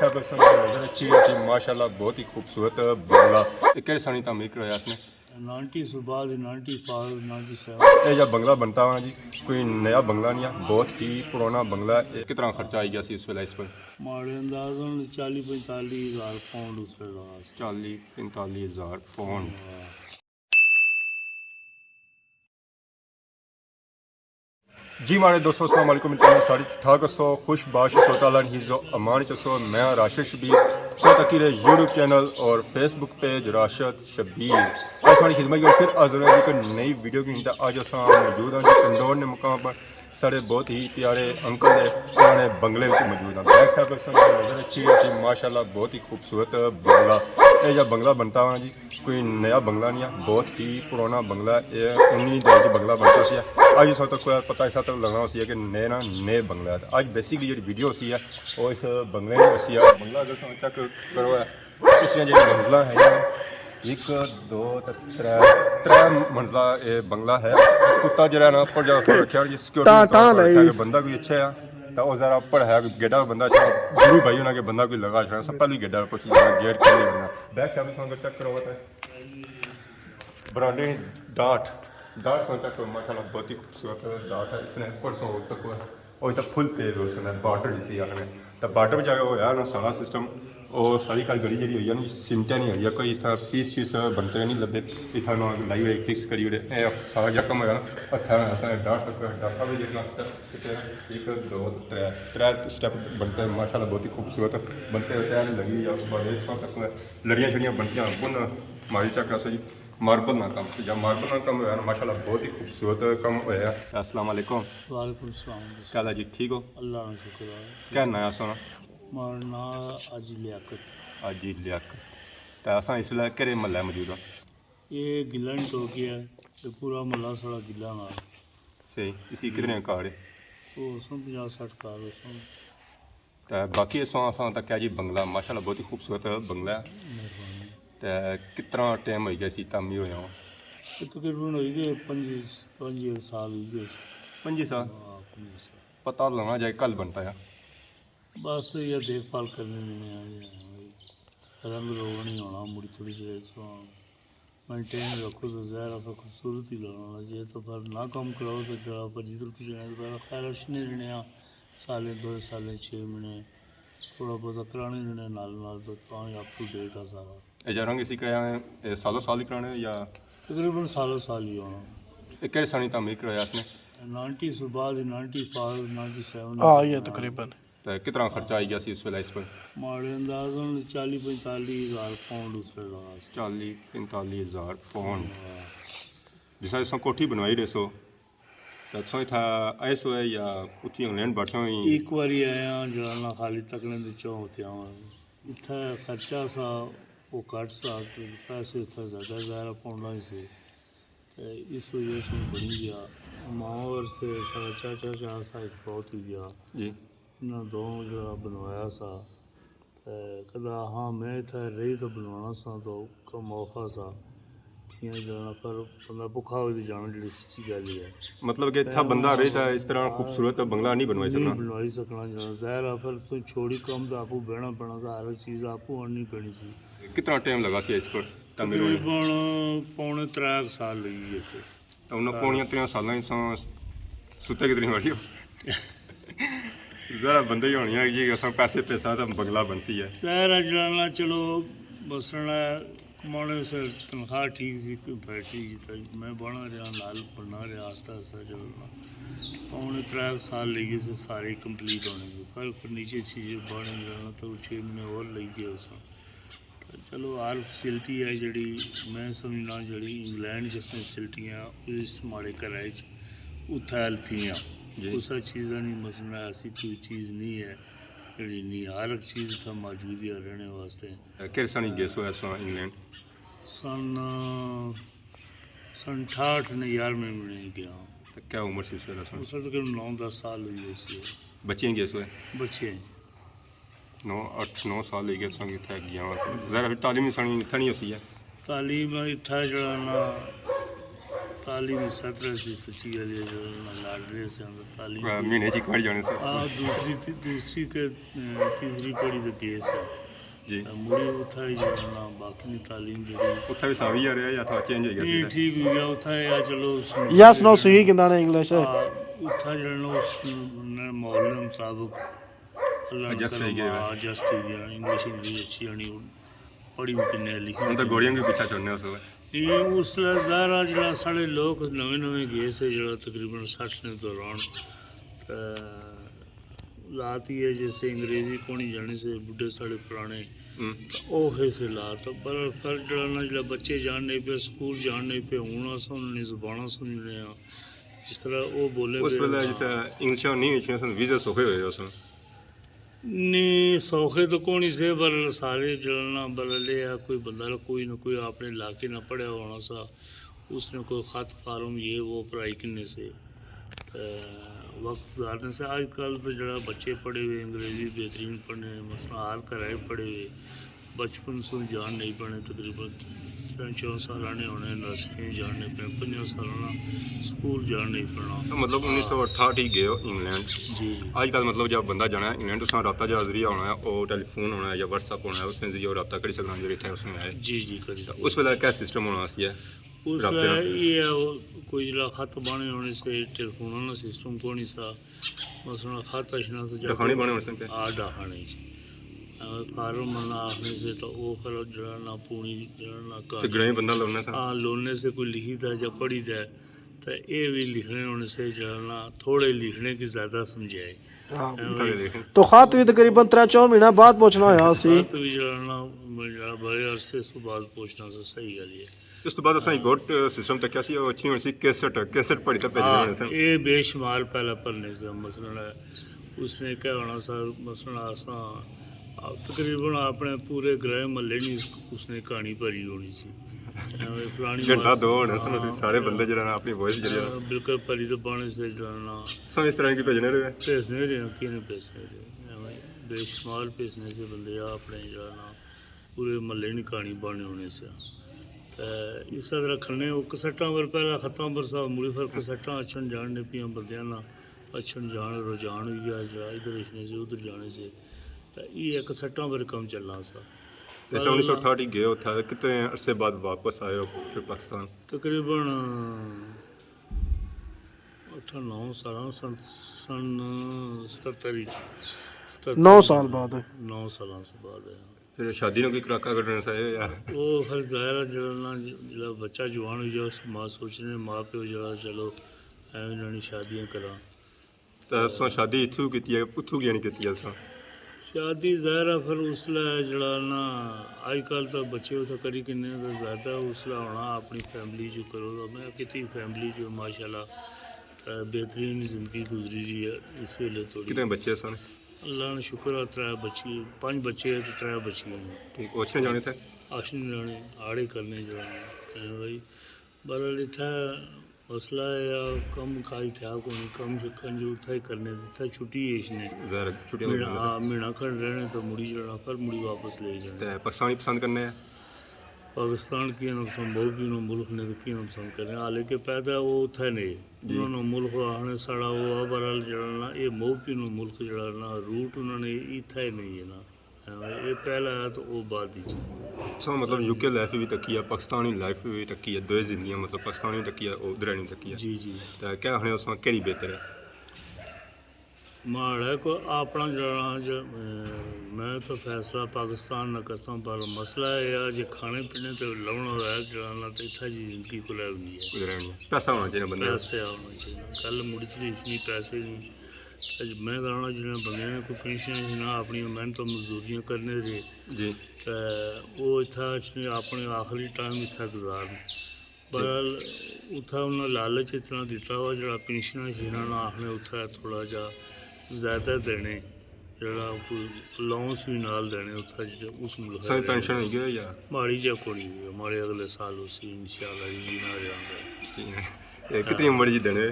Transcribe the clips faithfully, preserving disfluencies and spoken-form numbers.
صاحب، نظر اچھی رہی سی، ماشاءاللہ، بہت ہی خوبصورت بنگلہ۔ یہ کہڑے سال تعمیر کرایا اس نے؟ نائنٹی سے بعد، نائنٹی فائیو، نائنٹی سیون۔ یہ جا بنگلہ بنتا ہوا جی، کوئی نیا بنگلہ نہیں ہے، بہت ہی پرانا بنگلہ ہے۔ کتنا خرچہ آئی گیا سی اس ویلے اس پر؟ ماڑے انداز نال چالی پینتالی ہزار پاؤنڈ اس ویلے لگا سی۔ چالی پینتالی ہزار پاؤنڈ۔ ہاں۔ جی ماڑے دوستو، السلام علیکم، امید کرنا سارے ٹھیک ٹھاک ہسو، خوش باش ہسو، تعالیٰ نے حفظ و امان چ ہسو۔ میں ہاں راشد شبیر، تساں تکی رہے یوٹیوب چینل اور فیس بک پیج راشد شبیر۔ اج تساں نی خدمت وچ پھر حاضر ہاں جی ایک نئی ویڈیو کی۔ تے اج اساں موجود ہاں جی اندور نے مقام پر، ساڑے بہت ہی پیارے انکل نے، انہاں نے بنگلے وچ موجود ہاں۔ بیک سائیڈ پر تساں نظر اچھی رہی سی، ماشاءاللہ، بہت ہی خوبصورت بنگلہ۔ یہ جا بنگلہ بنتا ہوا جی، کوئی نیا بنگلہ نہیں ہے، بہت ہی پرانا بنگلہ ہے۔ یہ انیس دور وچ بنگلہ بنتا سی۔ اج اس وقت کوئی پتہ اس وقت لگنا سی کہ نیا نا نیا بنگلہ ہے۔ اج بیسیکلی جڑی ویڈیو سی ہے، وہ اس بنگلے میں سی ہے۔ بنگلہ اگر تساں چیک کرو ہے، اس نے جڑی منزلہ ہے، ایک، دو تے ترے، ترے منزلہ یہ بنگلہ ہے۔ کتا جڑا نا اوپر جا رکھیا جی، سیکیورٹی تاں، تاں طور پر رکھیا کہ بندہ کوئی اچھا ہے، تو وہ ذرا اوپر ہے، کوئی گیٹا بندہ اچھا، گرو بھائی انہاں کے بندہ کوئی لگا چھڑا، سب پہلی گیٹا پر کچھ گیٹ کھول لینا۔ بیک سائیڈ تساں چیک کرو تے برانڈے ڈاٹ، ڈاٹ سو تک ماشاءاللہ بہت ہی خوبصورت ڈاٹ ہے۔ اس نے اوپر سو تک، اور اتنا فل پیج اس نے بارڈر جسی آخنے، تو بارڈر جا کے ہویا نا سارا سسٹم۔ اور ساری کار گلی جڑی ہوئی ہے نا، سیمٹیں نہیں ہوئی ہے، کوئی اس طرح پیس شیس بنتے نہیں لبے۔ اتنا نا لائی ہوئی فکس کری ہوئے، اے سارا جا کم ہویا نا۔ اتھا اساں ڈاٹ تک، ڈاٹا بھی دیکھنا، ایک، دو، ترے، ترے سٹیپ بنتے ہیں، ماشاءاللہ بہت ہی خوبصورت بنتے ہوتے ہیں، لگی ہوئی ہے۔ اس بعد ایک سو تک لڑیاں شڑیاں بنتیاں، بن ماری چیک کرسو جی۔ ماربل نا کم سی، جا ماربل نا کم ہویا نا، ماشاءاللہ بہت ہی خوبصورت کم ہویا۔ السلام علیکم۔ وعلیکم السلام۔ کیا حال ہے جی، ٹھیک ہو؟ اللہ نا شکر ہے۔ کیا ناں ہے سونا؟ ماڑا ناں حاجی لیاقت۔ حاجی لیاقت۔ تے اساں اس ویلے کہڑے محلے موجود ہاں؟ یہ گلہ نی ٹوکی ہے، یہ پورا محلہ ساڑا گلہ نال۔ صحیح۔ اسی کتنے گھر ہے؟ وہ سن پنجاہ سٹھ گھر ہو سن۔ تے باقی اساں، اساں تکیا جی بنگلہ، ماشاءاللہ بہت ہی خوبصورت بنگلہ ہے۔ مہربانی۔ تے کتنا ٹائم ہوئی گیا اسی تعمیر ہویا ہوا؟ یہ تقریباً ہوئی گئے پنجی، پنجی سال ہوئی گئے۔ پنجی سال؟ ہاں، پنجی سال۔ پتہ لگنا جائے کل بنتا ہے۔ بس یہ دیکھ بھال کرنے دینے آ، رنگ روغن ہی ہونا، مڑی تھوڑی دیر اس طرح مینٹین رکھو تو ظاہر ہے پھر خوبصورت ہی لگنا۔ جے تو پھر نہ کم کراؤ تو جڑا پھر جدھر کچھ رہنا تو پھر خیر اچھنے رہنے آ، سالیں، دو سالیں، چھ مہینے تھوڑا بہت کرانے رہنے نال نال، تو تاں ہی اپ ٹو ڈیٹ آ سارا۔ اے جا رنگ اسی کرایا ہے، اے سالو سال ہی کرانے یا؟ تقریباً سالو سال ہی ہونا۔ اے کہڑے سال تعمیر کرایا اس نے؟ نائنٹی سے بعد، نائنٹی فائیو، نائنٹی سیون۔ ہاں، یہ تقریباً۔ تے کتنا خرچہ آئی گیا سی اس ویلے اس پر؟ ماڑے انداز نال چالی پینتالی ہزار پاؤنڈ اس ویلے لگا سی۔ چالی پینتالی ہزار پاؤنڈ۔ ہاں۔ جس طرح تساں کوٹھی بنوائی رہے سو، تے تساں اتھا آئے سو ہے یا اتھی انگلینڈ بیٹھے ہوئی؟ ایک واری آیا، جڑا نا خالی تکنے دے چوں اتھے آواں۔ اتھا خرچہ سا، وہ گھٹ سا، پیسے اتھا زیادہ ظاہر پاؤنڈاں ہی سے۔ تے اس وجہ سے بنی گیا۔ ماں اور سے سارا چاچا چاچا سا ایک فوت ہوئی گیا۔ جی۔ انہاں دونوں جڑا بنوایا سا، تے کدا ہاں میں اتھا رہی تو بنوانا سا تو کم اوکھا سا۔ کیاں جانا، پر بندہ بکھا ہوئی تے جانا جڑی سچی گل ہی ہے۔ مطلب کہ اتھا بندہ رہی تے اس طرح خوبصورت بنگلہ نہیں بنوائی سکنا۔ نہیں بنوائی سکنا جانا، ظاہر ہے، پھر تو چھوڑی کم تو آپو بہنا پینا سا، ہر چیز آپو آننی پینی سی۔ کتنا ٹائم لگا سی اس پر تعمیر ہونے؟ تقریباً پونے ترے سال لگی گئے سے۔ تے انہاں پونیاں تریاں سالاں وچ تساں ستے کتنی واری ہو؟ ذرا بندے ہی ہونی ہے جی، اساں پیسے پیسہ تے بنگلہ بنسی ہے۔ ظاہر ہے جڑا نا، چلو، بسنا کمانے سے تنخواہ ٹھیک سی، کوئی فیکٹری جی، تے میں بانا رہیا، نال پڑھنا رہیا، آہستہ آہستہ چلو نا۔ پونے ترے سال لگے سے سارے کمپلیٹ ہونے کو، پر فرنیچر چیزیں بانے جڑا نا تو چھ مہینے اور لگی گئے اس۔ چلو، ہر فیسلٹی ہے جڑی میں سمجھنا، جڑی انگلینڈ جس فیسلٹیاں اس ماڑے گھرا اچ اتھا ہیلتھی ہیں۔ جی۔ اس چیزاں نی مسئلہ، ایسی کوئی چیز نہیں ہے جڑی نہیں، ہر ایک چیز اتھا موجود ہے رہنے واسطے۔ کہڑے سن گئے سو ایسا انگلینڈ؟ سن، سن اٹھاٹھ نے یارویں مہینے گیا۔ تے کیا عمر سی اس ویلے سن؟ اس وقت تقریباً نو دس سال ہوئی گئے سی۔ بچے گئے سو؟ بچے۔ نو، اٹھ، نو سال ہوئی گئے اساں کی اتھا گیا ہوا۔ ظاہر ہے تعلیم سانی اتھا نہیں ہوسی ہے۔ تعلیم اتھا جڑا نا، تعلیم اس طرح سی، سچی گل ہے، جو میں لڑ رہے سے، تعلیم آ، مہینے چ ایک بار جانے سے۔ آ، دوسری تی-، دوسری کے، اے، تیسری پڑھی تے گئے سے۔ جی۔ تے مڑی اتھا ہی جو ہے نا، باقی نی تعلیم جڑی اتھا بھی ساوی آ رہیا یا تھوڑا چینج ہوئی گیا نہیں، سی؟ ٹھیک ہوئی گیا۔ اتھا یا چلو اس یس نو صحیح کہندا نے انگلش۔ آ، اتھا جو ہے نا، اس نے ماحول نے مطابق اللہ نے ایڈجسٹ ہوئی گیا۔ کرم، ایڈجسٹ ہوئی گیا۔ انگلش، انگلش اچھی آنی، پڑھی بھی کنے لکھی ہن تے بھی گوڑیاں کنے۔ بھی پیچھے چھوڑنے اس ویلے۔ یہ اس ویلے ظاہر ہے جڑا ساڑے لوگ نویں نویں گئے سے، جڑا تقریباً سٹھ نے دوران، تے لات یہ جیسے انگریزی کونی جانی سے، بڈھے ساڑے پرانے، ہوں۔ تے او ہے سے لات۔ پر، پر جڑا نا، جڑا بچے جان نہیں پے، سکول جان نہیں پے، ہن اساں انہاں نی زباناں سمجھنے ہاں۔ جس طرح او بولے اس پے ویلے نا۔ جس طرح انگلشاں نہیں ہوئی، اس ویلے ویزے سوکھے ہوئے اس ویلے۔ نی سوکھے تو کونی سے، پر سارے جڑا نا، بلے آ کوئی بندہ نا، کوئی نہ کوئی اپنے علاقے نا پڑھیا ہونا سا، اس نے کوئی خط فارم یہ وہ پڑھائی کنے سے۔ تے وقت گزارنے سے۔ اج کل تو جڑا بچے پڑھے ہوئے، انگریزی بہترین پڑھنے، مثلاً ہر گھر پڑھے ہوئے، بچپن سوں جان نہیں پڑھنے، تقریباً ترے چار سال آنے ہونے، نرسری جان نہیں پڑھنے، پنجاں سال آنا سکول جان نہیں پڑھنا۔ مطلب انیس سو اٹھاٹھ ہی گئے ہو انگلینڈ۔ جی، جی۔ اج کل مطلب جب بندہ جانا ہے انگلینڈ، اس کا رابطہ جو ذریعہ ہونا ہے، وہ ٹیلی فون ہونا ہے یا واٹس ایپ ہونا ہے، اس نے ذریعے رابطہ کری سکنا جڑے اتھے اس نے آئے۔ جی، جی، کری سکنا۔ اس ویلے کیا سسٹم ہونا سی ہے؟ اس رابطے ویلے نا؟ یہ ہے، وہ کوئی جڑا خط بانے ہونے سے، ٹیلی فون نا سسٹم کونی سا۔ مثلاً خط اچھنا سے جب ڈاکخانے بانے ہونے سے کیا؟ آ، ڈاکخانے جی۔ اگر فارم بننا آخنے سے تو وہ پھر جڑا نا پونی جڑا نا تے کہانی گرائیں بندہ لونے سا؟ ہاں، لونے سے کوئی لکھی دا یا پڑھی دا، تو یہ بھی لکھنے ہونے سے جڑا نا تھوڑے لکھنے کی زیادہ سمجھائے۔ ہاں۔ ہاں، تھوڑے لکھنے۔ تو خط بھی تقریباً ترے چار مہینہ بعد پہنچنا ہویا سی۔ خط بھی جڑا نا، جڑا بڑے عرصے سے بعد پہنچنا سا، صحیح گل ہے۔ اس تو بعد اساں ایک اور سسٹم تکیا سی، وہ اچھی ہوئی سی کیسٹ، کیسٹ پڑھی تے بھیجنے ہاں، ہونے سن۔ یہ بے شمار پہلا پڑھنے سے، مثلاً اس نے کیا ہونا سا، مثلاً اساں تقریباً اپنے پورے گرائیں محلے نی اس نے کہانی بھری ہونی سی۔ ایویں فلانی گھنٹہ ماسی، دو ہونے سن، ہاں، سارے بندے جڑا نا اپنی وائس جڑی نا۔ ہاں، بالکل بھری تے بانے سے جڑا نا۔ سب اس طرح کی بھیجنے رہے۔ بھیجنے رہے، کیوں نہیں بھیجنے رہے؟ ایویں بے شمار بھیجنے سے بندے اپنے جڑا نا۔ پورے محلے نی کہانی بانے ہونے سے۔ تے اس طرح کھنے او کسٹاں پر، پہلا خطاں پر سا، مڑی پھر کسٹاں اچھن جان نے پیاں بندیاں نا، اچھن جان رجحان ہوئی گیا، جا ادھر اچھنے سے، ادھر جانے سے۔ تے یہ کسٹاں پر کم چلنا سا۔ جیسے انیس سو اٹھاٹھ ہی گئے اتھا، کتنے عرصے بعد واپس آئے ہو پھر پاکستان؟ تقریباً اٹھاں نو سالاں سن، سن ستہتر وچ، ستہتر نو سال بعد۔ نو سالاں سے بعد آیا۔ پھر شادی نو کوئی کڑاکا کڈنا سا، اے یار۔ او پھر ظاہر ہے جڑا نا، جڑا بچہ جوان ہوئی جائے، اس ماں سوچنے، ماں پیو جڑا، چلو، ایویں انہاں نی شادیاں کراں۔ تے اساں شادی اتھوں کیتی ہے، اتھوں کیوں نہیں کیتی اساں؟ شادی ظاہر ہے پھر اس لے جڑا نا، اج کل تو بچے اتھا کری کنے تو زیادہ اس لے ہونا اپنی فیملی جو کرو، تو میں کیتی فیملی جو ماشاءاللہ، تے بہترین زندگی گزری رہی ہے اس ویلے توڑی۔ کتنے بچے سن؟ اللہ نا شکر ہے، ترے بچی، پنج بچے تے ترے بچیاں نے۔ ٹھیک، او اچھنے جانے تھے؟ اچھنے جانے، آڑے کرنے جانے، ہیں بھائی۔ بہرحال، اتھا مسئلہ ہے، کم کاج تھیا کونی، کم شکم جو اتھا ہی کرنے، اتھا چھٹی ہے اس نے۔ ظاہر ہے، چھٹیاں مہینہ، ہوئی گئیاں۔ ہاں، مہینہ کھنڈ رہنے تو مڑی جانا، پھر مڑی واپس لے جانا۔ تے پاکستانی پسند کرنے ہیں؟ پاکستان کی نہ پسند، بہت بھی نہ ملک نے تو کی نہ پسند کرنے، حالانکہ پیدا وہ اتھا نہیں۔ جی۔ انہوں نے ملک آخنے ساڑا وہ، بہرحال جڑا نا، یہ موپی نو ملک جڑا نا، روٹ انہوں نے اتھا ہی نہیں ہے نا۔ ہاں، یہ پہلا ہے تو وہ بعد وچ۔ اچھا، مطلب، یو کے لائف بھی تکی ہے، پاکستانی لائف بھی تکی ہے، دو زندگیاں، مطلب، پاکستانی تکی ہے، ادھر نہیں تکی ہے۔ جی، جی۔ تو کیا آخنے اس وقت کیڑی بہتر ہے؟ ماڑے کو اپنا جڑا جو، اے، میں تو فیصلہ پاکستان نہ کرساں، پر مسئلہ اے آ جے کھانے پینے تے لونا ہویا جڑا نا، تے اتھا جی زندگی کو لے نہیں ہے۔ ادھر نہیں ہے۔ پیسہ ہونا چاہیے بندے کول۔ پیسے ہونا چاہیے۔ گل مڑی تھی اتنی پیسے نہیں۔ اج میں دانا جنہیں بندے نے کوئی پینشن ہی نہ، اپنی محنت و مزدوریاں کرنے دے۔ جی۔ تے وہ اتھا اچھنے اپنے آخری ٹائم اتھا گزارن۔ بہرحال، اتھا انہاں لالچ اتنا دتا ہوا، جڑا پنشناں شنشناں نہ آخنے، اتھا تھوڑا جا زیادہ دینے، جڑا کوئی الاؤنس بھی نال دینے، اتھا جڑے اس ملک سائیں، پینشن ہوئی گئی یا؟ ماڑی جا کونی ہوئی، ماڑے اگلے سال اسی، انشاءاللہ، جی نہ جاندا۔ ٹھیک ہے۔ اے کتنی عمر جی دینے؟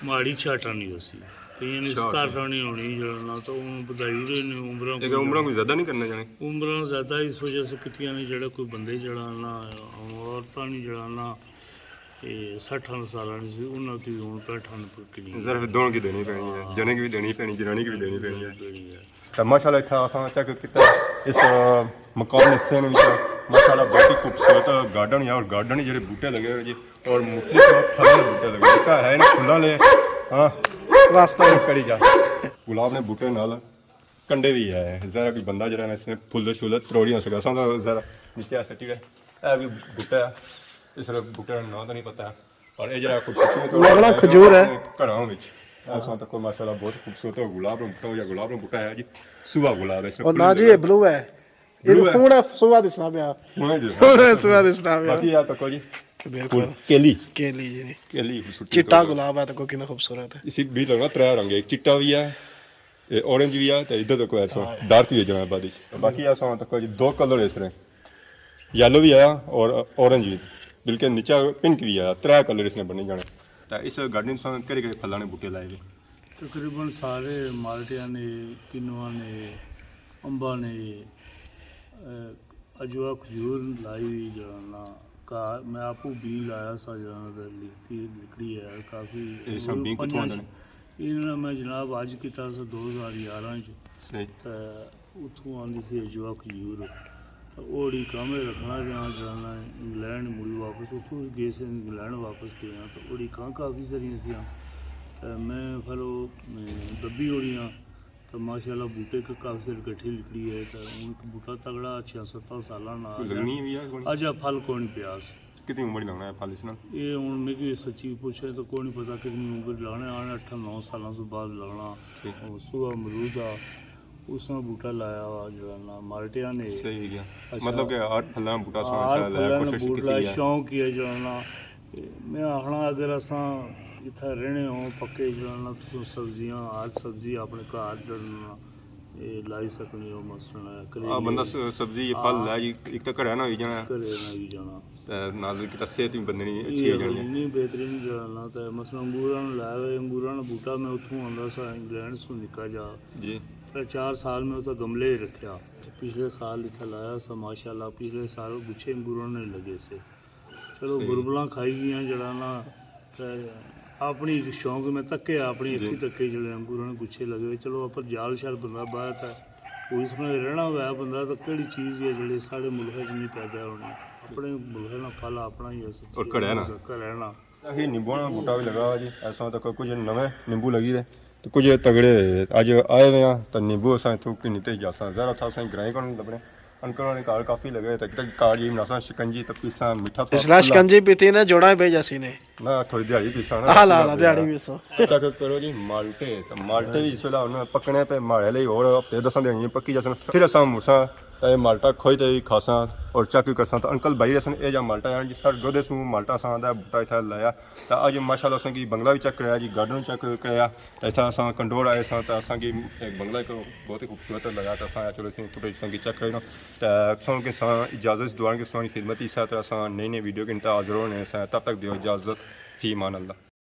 ماڑی چھاٹا نہیں ہوسی۔ تے یعنی چھاٹا۔ ستاٹا نہیں ہونی جڑا نا، تو ہن بدھائی اوڑے نے عمراں۔ اے کہ عمراں کوئی زیادہ نہیں کرنا چاہنے؟ عمراں زیادہ اس وجہ سے کیتیاں نے، جڑا کوئی بندے جڑا نا، عورتاں نے جڑا نا، اے سٹھاں سالاں نی سی، انہاں کی ہن پینٹھاں نی پکی نی۔ ظرف دونوں کی دینی پینی ہے، ہاں۔ جنے کی بھی دینی پینی، جنانی کی بھی دینی پینی ہے۔ پینی ہے۔ تے ماشاءاللہ اتھا اساں چیک کیتا اس، آ، مقام حصے نے وچ ماشاءاللہ بہت ہی خوبصورت گارڈن ہے، اور گارڈن جڑے بوٹے لگے ہوئے جی، اور مختلف پھلاں دے بوٹے لگے ہوئے۔ ایک ہے نا پھلاں لے، ہاں، واسطہ کری جا۔ گلاب نے بوٹے نال کنڈے بھی ہے، ذرا کوئی بندہ جڑا نا اس نے پھل شل تروڑی نہ سکے۔ اساں دا ذرا نیچے سٹی ہے، اے بھی بوٹا ہے، اس بوٹے نا نام تو نہیں پتا۔ اور اے جڑا خوبصورتی ہے تو لگنا کھجور ہے۔ گھراں وچ اساں تک ماشاءاللہ بہت خوبصورت گلاب نا بوٹا ہو یا گلاب نا بوٹا ہے جی، سوا گلاب ہے، اس نے اور نہ جی، یہ بلو ہے۔ یہ بلو ہے۔ سوہنا سوا دسنا پیا۔ سوہنا دسنا پیا۔ سوہنا سوا دسنا پیا۔ باقی آ تکو جی، بالکل۔ کیلی۔ کیلی جی۔ کیلی خوبصورتی چٹا تو گلاب ہے، تکو کتنا خوبصورت ہے۔ اسی بھی لگنا ترے رنگ ہے، ایک چٹا بھی ہے، اے اورنج بھی ہے، تے ادھر تکو ایسا ہاں۔ ڈارک بھی ہے جناب آبادی چ۔ باقی اساں تکو جی دو کلر اس نے، یلو بھی آیا اور اورنج بھی، بلکہ نیچا پنک بھی آیا، ترے کلر اس نے بنی جانے۔ تے اس گارڈن ساں کہڑے کہڑے پھلاں نے بوٹے لائے ہوئے؟ تقریباً سارے مالٹیاں نے، کنواں نے، امباں نے، اے، اجوا کھجور لائی ہوئی جڑا نا، گھر میں آپوں بی لایا سا جڑا نا، تے لکھتی لکڑی ہے کافی۔ اے سب بی کتھوں آندے نے؟ انہاں میں جناب حج کیتا سا دو ہزار یاراں چ۔ صحیح۔ تے اتھوں آندی سی اجوا کھجور۔ تے اوڑی کم رکھنا جانا جڑا نا انگلینڈ مڑی واپس، اتھوں گئے سے انگلینڈ واپس گئے ہاں، تے اوڑی کاں کافی ساریاں سیاں۔ تے میں پھر او، اے، دبی اوڑیاں۔ تے ماشاءاللہ بوٹے ک-، کافی سارے کٹھے لکڑی ہے، تے ہن بوٹا تگڑا چھیاں ستاں سالاں نا کوئی آ جا۔ لگنی ہے بھی آ کوئی؟ اجا پھل کوئی نہیں پیا س۔ کتنی عمر لگنا ہے پھل اس نال؟ اے ہن میکی سچی پوچھے تے کوئی نہیں پتا کتنی عمر لگنا ہے، آنے اٹھاں نو سالاں سوں بعد لگنا۔ ٹھیک۔ او سوا امرود آ، اس نا بوٹا لایا وا جڑا نا مالٹیاں نے۔ صحیح گیا۔ اچھا۔ مطلب کہ ہر پھلاں بوٹا ساں ہر لایا، پھلاں نا کوشش بوٹ لایا، کیتی ہے۔ شوق ہی ہے جڑا نا۔ تے میں آخنا اگر اساں اتھا رہنے ہوں پکے جڑا نا، تساں سبزیاں، ہر سبزی اپنے گھر جڑا نا، اے لائی سکنے ہو، مثلاً آ، کریلے، بندہ س-، سبزی یا پھل آ، لائے جی، ایک تاں گھرا نا ہوئی جانا۔ گھرے نا ہوئی جانا۔ تے نال کیتا صحت وی بندے نی اچھی ہوئی جانی ہے۔ اتنی بہترین جڑا نا، تے مثلاً انگوراں نا لایا ہوئے، انگوراں نا بوٹا میں اتھوں آندا سا انگلینڈ سوں نکا جا۔ جی۔ ترے چار سال میں اتھا گملے ہی رکھیا۔ تے پچھلے سال اتھا لایا سا، ماشاءاللہ پچھلے سال گچھے انگوراں نے لگے سے۔ چلو، صحیح۔ گربلاں کھائی گیاں جڑا نا، تے اپنی شوق میں تکے، اپنی جی۔ اکھی تکے جڑے انگوراں نے گچھے لگے ہوئے۔ چلو، اپر جال شال بندہ باہر تھا، وہ اس میں رہنا ہوا بندہ تو کہڑی چیز ہے جڑے ساڑے ملک چ نہیں پیدا ہونے۔ اپنے ملک نا پھل اپنا ہی ہے، سچی اور گھر ہے نا۔ گھر ہے نا۔ اے نیمبو نا بوٹا بھی لگا ہوا جی، ایسا تک کچھ نویں نیمبو لگی رہے۔ تے کچھ تگڑے اج آئے ہوئے ہاں، تے نیمبو اساں اتھوں گھنی تے جاساں۔ ظاہر اتھا اساں گرائیں کون لبنے۔ انکل ہوراں نے گھر کافی لگے ہوئے، تے کدھر گھر جی بناساں شکنجی تے پیساں، میٹھا تھوڑا اس نال کھلا۔ شکنجی پیتی نے جوڑاں پہ جاسی نے۔ نہ، تھوڑی دیہاڑی پیساں نا، ہاں، لا، لا، دیہاڑی پیساں۔ چیک کرو جی، مالٹے، تے مالٹے بھی اس ویلے ہن پکنے پے، ماڑے لئی ہور ہفتے دساں دیہاڑیاں پکی جاسن۔ پھر اساں مساں تے مالٹا کھوئی تے بھی کھاساں اور چیک بھی کرساں۔ تے انکل بھائی اساں اے جا مالٹا جان جی، سر گودے سوں مالٹا اساں دا بوٹا اتھا لایا۔ تے اج ماشاءاللہ اساں کی بنگلہ بھی چیک کرایا جی، گارڈن بھی چیک کرایا۔ تے اتھا اساں کنڈور آئے ساں تے اساں کی ایک بنگلہ ایک بہت ہی خوبصورت لگا تے اساں آخیا چلو اساں فوٹیج اساں کی چیک کرائی نا۔ تے اساں کے ساں اجازت دعا کہ اساں کی خدمت اس طرح اساں نئی نئی ویڈیو کے انتظار حاضر ہونے ساں۔ تب تک دیو اجازت، فی امان اللہ۔